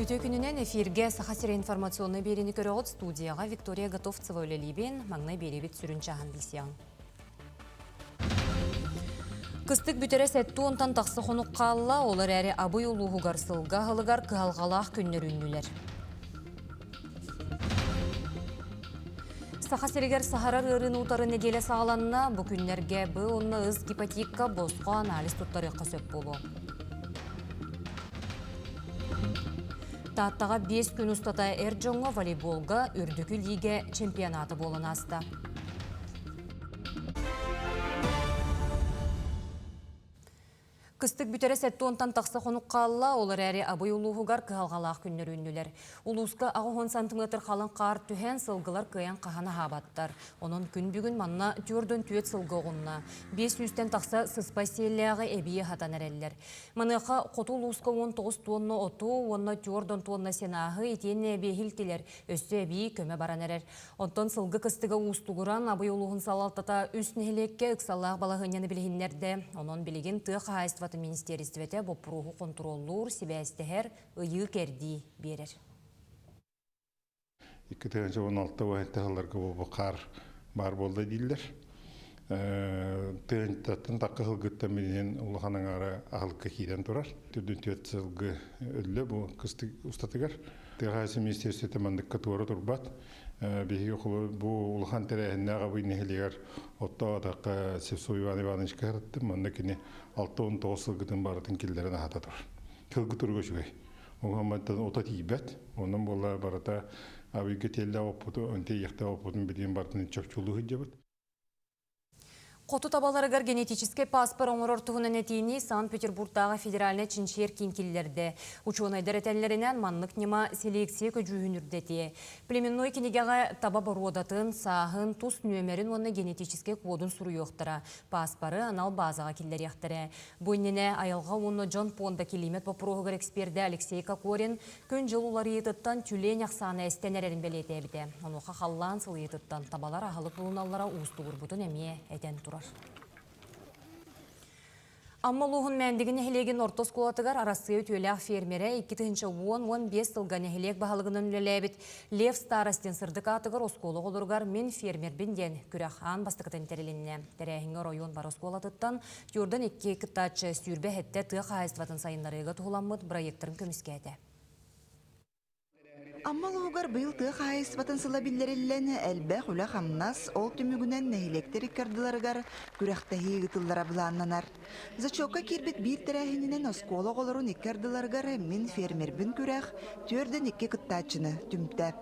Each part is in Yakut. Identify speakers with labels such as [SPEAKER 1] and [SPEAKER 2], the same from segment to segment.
[SPEAKER 1] Үтүө күнүнэн эфиргэ Саха сирэ информационнай биэриини көрөҕүт студияҕа Виктория Готовцева үлэлиибин. Маҥнай биэриибит сүрүн чааһын билсиэҕиҥ. Кыстык бүтэрэ сэттэ тахса хонук хаалла, ол эрээри Абый улууһугар сылга аһылыгар кыһалҕалаах күннэр үүннүлэр. Саха сиригэр саһарар ыарыыны утары нэдиэлэ саҕаланна. Бу күннэргэ Б уонна С гепатикка босхо анализ туттарыахха сөп буолуо. Тааттаҕа 5 күн устата эр дьоҥҥо волейболга үрдүкү лигэ чемпионата буолан ааста. Кыстык бүтэрэ сэттэ тахса хонук хаалла, ол эрээри Абый улууһугар кыһалҕалаах күннэр үүннүлэр. Улууска 80 сантиметр халыҥ хаар түһэн, сылгылар кыайан хаһан аһаабаттар. Онон күн бүгүн манна 44 сылгы оҕунна. 500-тэн тахса сыспай сиэллээҕи эбии аһатан эрэллэр. Маныаха хоту улууска 19 тонна оту уонна 4 тонна сенааһы итиэннэ эбиэһи илтилэр, өссө эбии көмө баран эрэр. Оттон сылгы кыстыга уустугуран, Абый улууһун салалтата үс нэһилиэккэ ыксаллаах балаһыанньаны билиһиннэрдэ. Онон билигин тыа хаһаайыстыбатын министиэристибэтэ боппуруоһу хонтуруоллуур, сибээстэһэр, ыйыы-кэрдии биэрэр.
[SPEAKER 2] 2016 уһанта сылларга бу хаар баар буолла дииллэр. Тыһыынчаттан тахха сылгыттан билигин улахан аҥаара аһылыкка киирэн турар. Төрдүн түөрт сылгы өллө бу кыстык устатыгар. Тыа хаһаайыстыба министиэристибэтэ манныкка туора турбат. Биһиги бу улахан тэрээһиннээх Абый нэһилиэгэр оттоотохха Севцов Иван Ивановичка сырыттым. Манна кини 69 сылгытын барытын киллэрэн аһата турар. Сылгы туруга үчүгэй. Оҕомматтан ото тиийбэт. Онон буолла барыта Абыйга тиэллээх оппуту, тиийиэхтээх оппутун билигин барытын чопчулуу сылдьабыт.
[SPEAKER 1] Хоту табаларыгар генетическэй пааспар оҥорор туһунан этиини Санкт-Петербургтааҕы федеральнай чинчийэр киин киллэрдэ. Учуонайдар этэллэринэн, маннык ньыма селекция көдьүүһүн үрдэтиэ. Племенной кинигэҕэ таба боруодатын, сааһын, тус нүөмэрин уонна генетическэй кодун суруйуохтара, пааспары анал баазаҕа киллэриэхтэрэ. Бу иннинэ Айылҕа уонна дьон пуонда килиимэт боппуруоһугар экспердэ Алексей Кокорин күн-дьыл уларыйыытыттан тюлень ахсаана эстэн эрэрин бэлиэтээбитэ. Онуоха халлаан сылыйыытыттан табалар аһылык булуналлара уустугурбутун эмиэ этэн турар. Амма улууһун Мээндиги нэһилиэгин орто оскуолатыгар Арассыыйа үтүөлээх фермерэ 2010-15 сылга нэһилиэк баһылыгынан үлэлээбит Лев Старостин сырдык аатыгар оскуола оҕолоругар «Мин фермербин» диэн күрэх аан бастакытын тэрилиннэ. Тэрээһиҥҥэ оройуон бары оскуолатыттан Тюрдан икки кыттааччы 27 тыа хаһаайыстыбатын сайыннарыыга туһуламмыт бырайыактарын көмүскээтэ.
[SPEAKER 3] Амма улууһугар быйыл тыа хаһаайыстыбатын сыла биллэриллэн, элбэх үлэ-хамнас, ол түмүгүнэн нэһилиэктэр икки ардыларыгар күрэхтэһии ыытыллара былааннанар. Зачекка киирбит биир тэрээһининэн оскуола оҕолорун икки ардыларыгар «Мин фермербин» күрэх түөрдэн икки кыттааччыны түмтэ.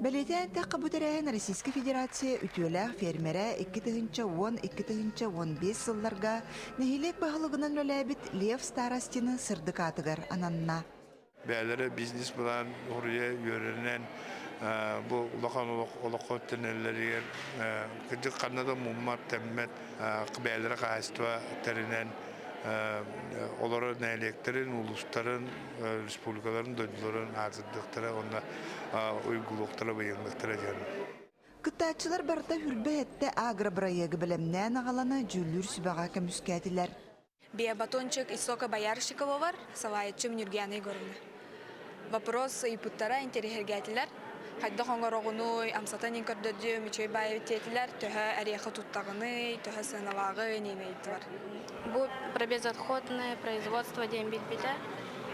[SPEAKER 3] Бэлиэтээн эттэххэ, бу тэрээһин Российскай Федерация үтүөлээх фермерэ 2010-2015 сылларга нэһилиэк баһылыгынан үлэлээбит Лев Старостины сырдык аатыгар ананна.
[SPEAKER 4] Бэйэлэрэ бизнес-былаан уруйа үөрэнэн бу улахан олоххо үктэнэллэригэр кырдьык ханна да муммат, тэммэт бэйэлэрэ хаһаайыстыба тэринэн олорор нэһилиэктэрин, улуустарын, республикаларын, дойдуларын аатырдыахтара уонна уйгулуохтара, быйаҥныахтара диэн.
[SPEAKER 3] Кыттааччылар барыта хүрбэ-эттэ агробырайыагы бэлэмнээн аҕалана дьүүллүүр сүбэҕэ көмүскээтилэр.
[SPEAKER 5] Биобатончик из сока Боярышникова бар, салайааччым Нюргиана Егоровна. Вопрос ыйыппыттара интэриэһиргээтилэр. Хайдах оҥороҕунуй, амсатан иҥ көрдөрдүм, үчүгэй баайы диэтилэр, төһө эриэхэ туттаҕыный, төһө сыаналааҕый иҥин ыйыттылар.
[SPEAKER 6] Бу про безотходное производство диэн билбитэ,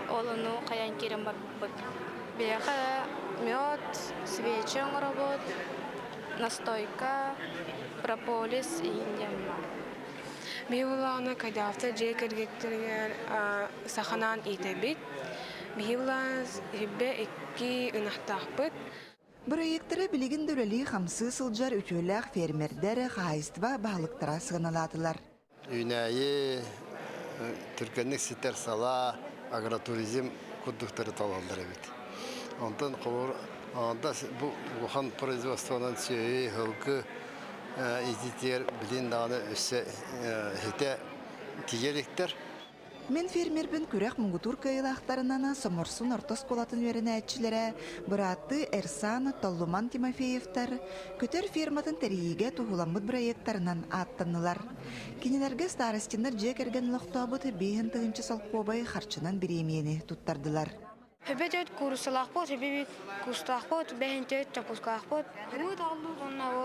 [SPEAKER 6] ол ону хайаан киирэн барбыппыт. Биһиэхэ мед, свечи оҥоробут, настойка, прополис иһин диэн баар.
[SPEAKER 7] Биһи былаана Кайдаевтар дьиэ кэргэттэригэр саханаан иитэбит. Биһи былаан сибэ икки ынахтаахпыт.
[SPEAKER 3] Бырайыактары билигин да үлэлии-хамсыы сылдьар үтүөлээх фермердэр, хаһаайыстыба баһылыктара сыаналаатылар.
[SPEAKER 8] Үүнээйи түргэнник ситэр салаа, агротуризм курдуктары талаллар эбит. Онтон холобур, бу улахан производствонан сүөһү, сылгы ититигэр билин даҕаны өссө ситэ тиийэ иликтэр.
[SPEAKER 3] Мин фермербин күрэх муҥутуур кыайыылаахтарынан Соморсун орто оскуолатын үөрэнээччилэрэ бырааттыы Эрсан, Толлуман Тимофеевтар көтөр ферматын тэрийиигэ туһуламмыт бырайыактарынан ааттаннылар. Кинилэргэ Старостиннар дьиэ кэргэн олохтообут 5000 солкуобай харчынан бириэмийэни туттардылар.
[SPEAKER 6] Хөбө төрт кууруссалаахпыт, хөбө биир кустаахпыт, бэһин төрт чоппускалаахпыт. Сымыыт аҕаллыбыт уонна бу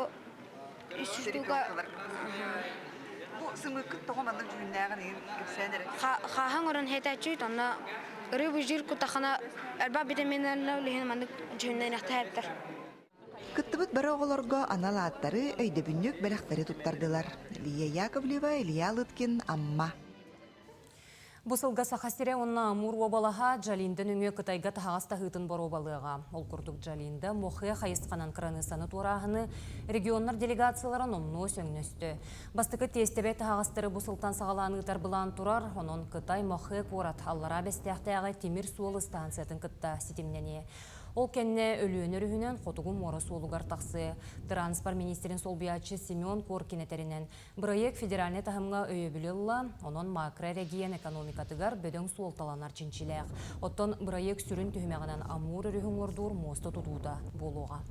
[SPEAKER 6] үс штука
[SPEAKER 3] Бу сымыыккыт тоҕо маннык дьүһүннээҕин иһин кэпсээн эрэ.
[SPEAKER 6] Хааһын орон хэтээччүт, онно рыбы жир кутахана элбэх витаминнарына үлэһин маннык дьүһүннэниэхтээбиттэр.
[SPEAKER 3] Кыттыбыт бары оҕолорго анал ааттары, өйдөбүнньүк бэлэхтэри туттардылар. Лия Яковлева, Илья Лыткин, Амма.
[SPEAKER 1] Бу сылга Саха сирэ уонна Амур уобалаһа Джалинда нөҥүө Кытайга таһаҕас таһыытын боруобалыаҕа. Ол курдук Джалинда Мохэ хайысханан кыраныыссаны туорааһыны регионнар делегациялара номнуо сөҥнөстө. Бастакы тиэстэбэй таһаҕастары бу сылтан саҕалаан ыытар былаан турар, онон Кытай Мохэ куорат Аллараа Бэстээхтээҕи тимир суол ыстаансыйатын кытта ситимнэниэ. Ол кэннэ Өлүөнэ өрүһүнэн Хотугу муора суолугар тахсыа. Транспорт министрин солбуйааччы Семен Коркин этэринэн, Бырайыак федеральнай таһымҥа өйөбүлү ылла, онон макро-эрэгийиэн экономикатыгар бөдөҥ суолталанар чинчилээх. Оттон бырайыак сүрүн түһүмэҕинэн Амур өрүһү уҥуордуур муоста тутуута буолуоҕа.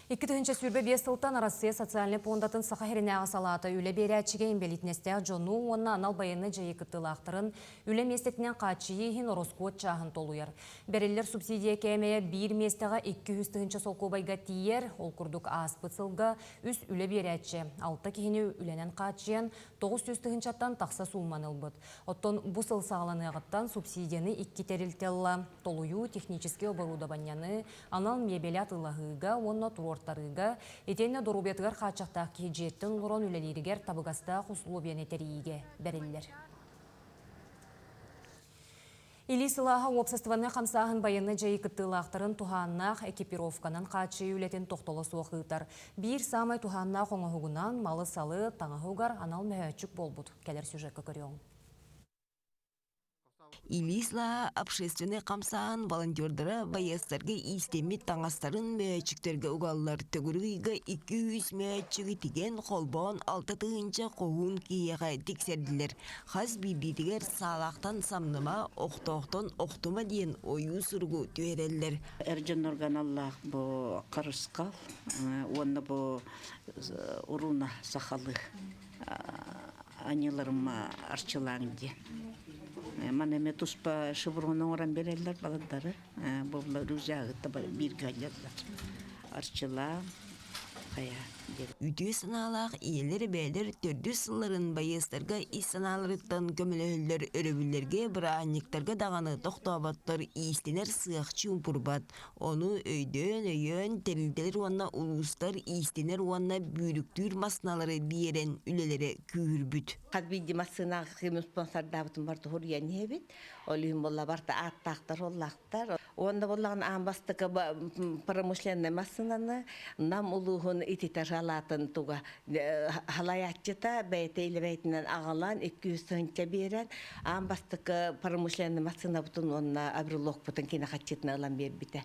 [SPEAKER 1] 2025 сылтан Арассыыйа социальнай пуондатын Саха сиринээҕи салаата үлэ биэрээччигэ инбэлиитинэстээх дьону уонна анал байыаннай дьайыы кыттыылаахтарын үлэ миэстэтинэн хааччыйыы иһин ороскуот чааһын толуйар. Бэриллэр субсидия кээмэйэ биир миэстэҕэ 200 тыһыынча солкуобайга тиийэр. Ол курдук ааспыт сылга үс үлэ биэрээччи, алта киһини үлэнэн хааччыйан, 900 тыһыынчаттан тахса суумманы ылбыт. Оттон бу сыл саҕаланыаҕыттан субсидияны икки тэрилтэ ылла. Толуйуу техническэй оборудованиены, анал миэбэли атыылаһыыга уонна туруортарыыга, итиэннэ доруобуйатыгар хааччахтаах киһи дьиэттэн олорон үлэлииригэр табыгастаах усулуобуйаны тэрийиигэ бэриллэр. Илии сылааһа уопсастыбаннай хамсааһын байыаннай дьайыы кыттыылаахтарын туһааннаах экипировканан хааччыйыы үлэтин тохтоло суох ыытар. Биир саамай туһааннаах оҥоһугунан малы-салы, таҥаһы угар анал мөһөөччүк буолбут. Кэлэр сюжекка көрүөҕүҥ.
[SPEAKER 9] Илии сылааһа общественнай хамсааһын волонтердара байыастарга иистэммит таҥастарын мөһөөччүктэргэ угаллар. Төгүрүк ыйга 200 мөһөөччүгү тигэн, холбоон 6 тыһыынча хоһуун киһиэхэ тиксэрдилэр. Хас биирдиитигэр саалаахтан самныма, охтоохтон охтума диэн ойуу суругу түһэрэллэр.
[SPEAKER 10] Эр дьоннорго аналлаах бу харысхал уонна бу уруна сахалыы аньыыларым арчылааҥ диэн. Маны эмиэ туспа шеврон оҥорон биэрэллэр балардары. Бу рюкзагы бииргэ аллаллар. Арчылаан
[SPEAKER 9] Үтүө санаалаах ийэлэр-эбээлэр төрдүс сылларын байыастарга ис санааларыттан көмөлөһөллөр, өрөбүллэргэ, бырааһынньыктарга даҕаны тохтооботтор, иистэнэр сыах чуумпурбат. Ону өйдөөн, өйөөн, тэрилтэлэр уонна улуустар иистэнэр уонна бүүрүктүүр массыыналары биэрэн үлэлэрэ күүһүрбүт.
[SPEAKER 11] Хас биирдии массыына спонсордаабытын барыта суруйан иһэбит. Ол иһин буолла барыта ааттаахтар, оллаахтар. Уонна буоллаҕына аан бастакы промышленнай массыынаны Нам улууһун ититэр салаатын туга халайааччыта бэйэтэ илэ-бэйэтинэн аҕалан 200 тыһыынча биэрэн аан бастакы промышленнай массыынабытын уонна абрилокпутун кини хаччытына ылан биэрбитэ.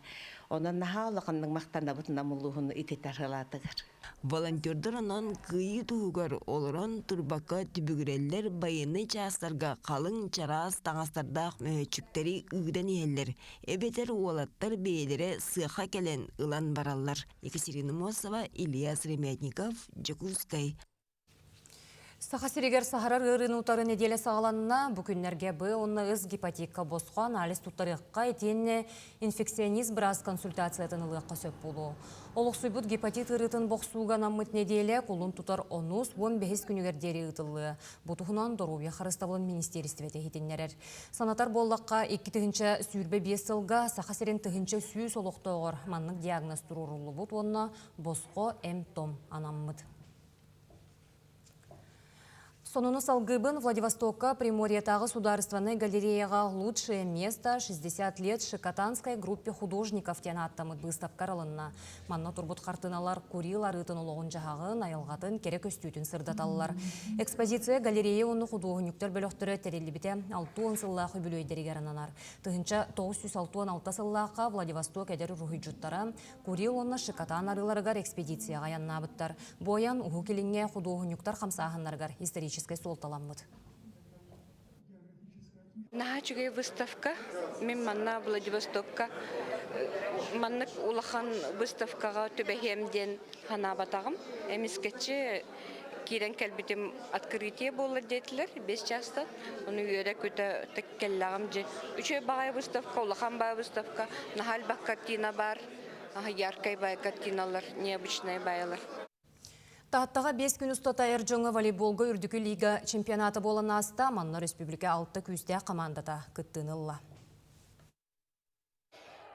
[SPEAKER 11] Онон наһаа улаханнык махтанабыт Нам улууһун ититэр салаатыгар.
[SPEAKER 9] Волонтердар онон кыайыы туһугар олорон турбакка түбүгүрэллэр, байыаннай чаастарга халыҥ, чараас таҥастардаах мөһөөччүктэри ыытан иһэллэр, эбэтэр уолаттар бэйэлэрэ сыаха кэлэн ылан бараллар. Екатерина Мосова, Илья Сыромятников, Дьокуускай.
[SPEAKER 1] Саха сиригэр саһарар ыарыыны утары нэдиэлэ саҕаланна. Бу күннэргэ Б уонна С гепатикка босхо анализ туттарыахха итиэннэ инфекционист быраас консультациятын ылыахха сөп буолуо. Олохсуйбут гепатит ыарыытын бохсууга анаммыт нэдиэлэ кулун тутар онус 15 күнүгэр диэри ыытыллыа. Бу туһунан Доруобуйа харыстабылын министиэристибэтэ иһитиннэрэр. Санатар буоллахха, 2025 сылга Саха сирин 1100 олохтооҕор маннык диагноз туруоруллубут уонна босхо эм-том анаммыт. Сонуну салгыыбын Владивостокка Приморьетааҕы судаарыстыбаннай галереяҕа «Лучшее место 60 лет Шикотанской группе художников» диэн ааттаммыт быыстапка арылынна. Манна турбут хартыыналар Курил арыытын олоҕун-дьаһаҕын, айылҕатын кэрэ көстүүтүн сырдаталлар. Экспозиция галерея уонна худуоһунньуктар бөлөхтөрө тэриллибитэ 60 сыллаах үбүлүөйдэригэр ананар. 1966 сыллаахха Владивосток эдэр уруһуйдьуттара Курил уонна Шикотан арыыларыгар экспедицияҕа айаннаабыттар. Буойан Уһук Илиҥҥэ худуоһунньуктар хамсааһыннарыгар историческай суолталаммыт.
[SPEAKER 12] Наһаа үчүгэй выставка. Мин манна Владивостокка маннык улахан выставкаҕа түбэһиэм диэн санаабатаҕым. Эмискэччи Киирэн кэлбитим открытие буолар диэтилэр 5 чаастан. Ону үөрэ-көтө кэллэҕим дьэ. Үчүгэй баҕайы выставка, улахан баҕайы выставка. Наһаа элбэх картина баар. Яркай баай картиналар, необычные баайлар.
[SPEAKER 1] Тааттаҕа 5 күн устата эр дьоҥҥо волейболга үрдүкү лига чемпионата буолан ааста. Манна республика алта күүстээх командата кыттыыны ылла.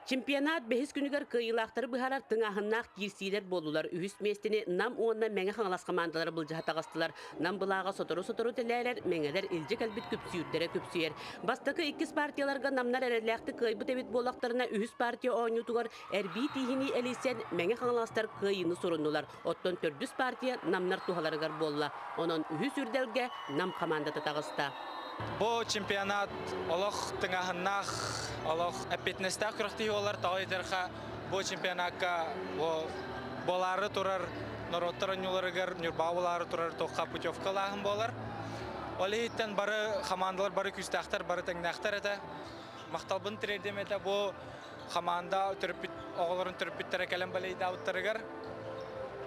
[SPEAKER 13] Чемпионат бэһис күнүгэр кыайыылаахтары быһаарар тыҥааһыннаах киирсиилэр буоллулар. Үһүс миэстэни Нам уонна Мэҥэ Хаҥалас хамаандалара былдьаһа таҕыстылар. Нам былааҕа сотору-сотору тэлээрэр, Мэҥэлэр илдьэ кэлбит күпсүүрдэрэ күпсүйэр. Бастакы иккис партияларга намнар эрэллээхтик кыайбыт эбит буоллахтарына, үһүс партия оонньуутугар эрбии тииһинии элийсэн, Мэҥэ Хаҥаластар кыайыыны суруннулар. Оттон төрдүс партия намнар туһаларыгар буолла. Онон үһүс үрдэлгэ Нам хамаандата таҕыста.
[SPEAKER 14] Бу чемпионат олох тыҥааһыннаах, олох эппиэтинэстээх күрэхтэһии буолар. Тоҕо диэтэххэ, бу чемпионакка бу буолаары турар норуоттар оонньууларыгар Ньурба буолаары турар туохха путевкалааһын буолар. Ол иһиттэн бары хамаандалар бары күүстээхтэр, бары тэҥнээхтэр этэ. Махталбын тириэрдиэм этэ бу хамаанда төрөппүт оҕолорун төрөппүттэрэ кэлэн балейдаабыттарыгар.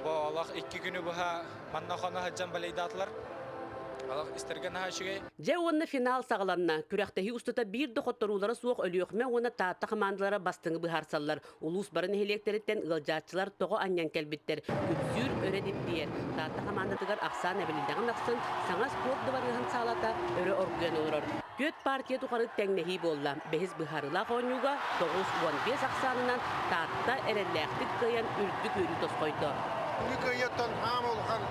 [SPEAKER 14] Бу олох икки күнү быһа манна хоно сылдьан балейдаатылар. Олох истэргэ наһаа үчүгэй.
[SPEAKER 13] Дьэ уонна финал саҕаланна. Күрэхтэһии устата биир да хотторуулара суох Өлүөхүмэ уонна Таатта хамаандалара бастыҥы быһаарсаллар. Улуус бары нэһилиэктэриттэн ыалдьааччылар тоҕо анньан кэлбиттэр. Күпсүүр өрө дибдийэр. Таатта хамаандатыгар ахсаан эбилиннэҕин ахсын саҥа спорт дыбарыаһын саалата өрө оргуйан олорор. Түөрт партия тухары тэҥнэһии буолла. Бэһис быһаарыылаах оонньууга 95 ахсаанынан Таатта эрэллээхтик кыайан үрдүк үөрүү тосхойдо.
[SPEAKER 15] Бүгүн кыайыаттан хаама улахан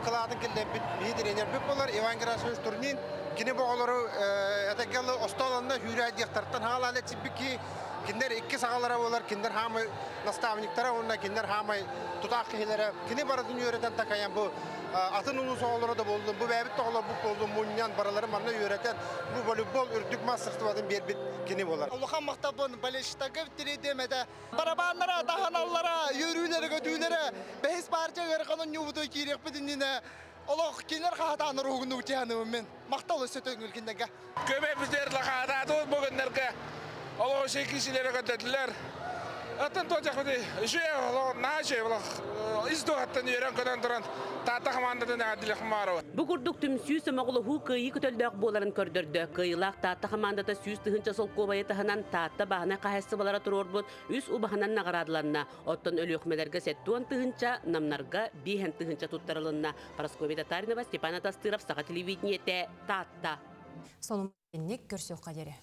[SPEAKER 15] кылаатын киллэрбит биһи тренербит буолар Иван Герасимович Турнин. Кини бу оҕолору этэргэ остуоланна хүүрээ диэхтартан хаалаан этсиппит киһи кинилэр икки саҕалара буолар, кинилэр хаамай наставниктара уонна кинилэр хаамай тутаах киһилэрэ. Кини барытын үөрэтэн такайан бу атын улуус оҕолоро да буоллун, бу бэйэбит да оҕолорбут буоллун мунньан барыларын манна үөрэтэн бу волейбол үрдүк маастарыстыбатын биэрбит кини буолар.
[SPEAKER 16] Улахан махталбын болельщиктарга тириэрдиэм этэ. Барабааннара, таһаналлара, үөрүүлэрэ, көтүүлэрэ бэһис партия ыарахан оонньуубутугар киириэхпит иннинэ олох кинилэр хаһатаан уруһугуннубут дьаһаныбын мин. Махтал өссө төгүл кинилэргэ.
[SPEAKER 17] Көмөбүтэр лахаатаатыбыт бу күннэргэ олох үчүгэй киһилэрэ көтөтүлэр. Атын туочахпыты үчүгэй олох наһаа үчүгэй олох ис дууһаттан үөрэн-көтөн туран Таатта хамаандатын эҕэрдэлиэхпин баҕарабын.
[SPEAKER 13] Бу курдук түмсүү сомоҕолоһуу кыайыы көтөллөөх буоларын көрдөрдө. Кыайыылаах Таатта хамаандата 100 000 солкуобайы таһынан Таатта бааһынай хаһаайыстыбалара туруорбут үс убаһанан наҕараадаланна. Оттон Өлүөхүмэлэргэ 70 тыһыынча, Намнарга 5 тыһыынча туттарылынна. Парасковья Татаринова, Степан Атастыров, Саха телевидениетэ, Таатта.
[SPEAKER 1] Сонун көрсүөххэ диэри.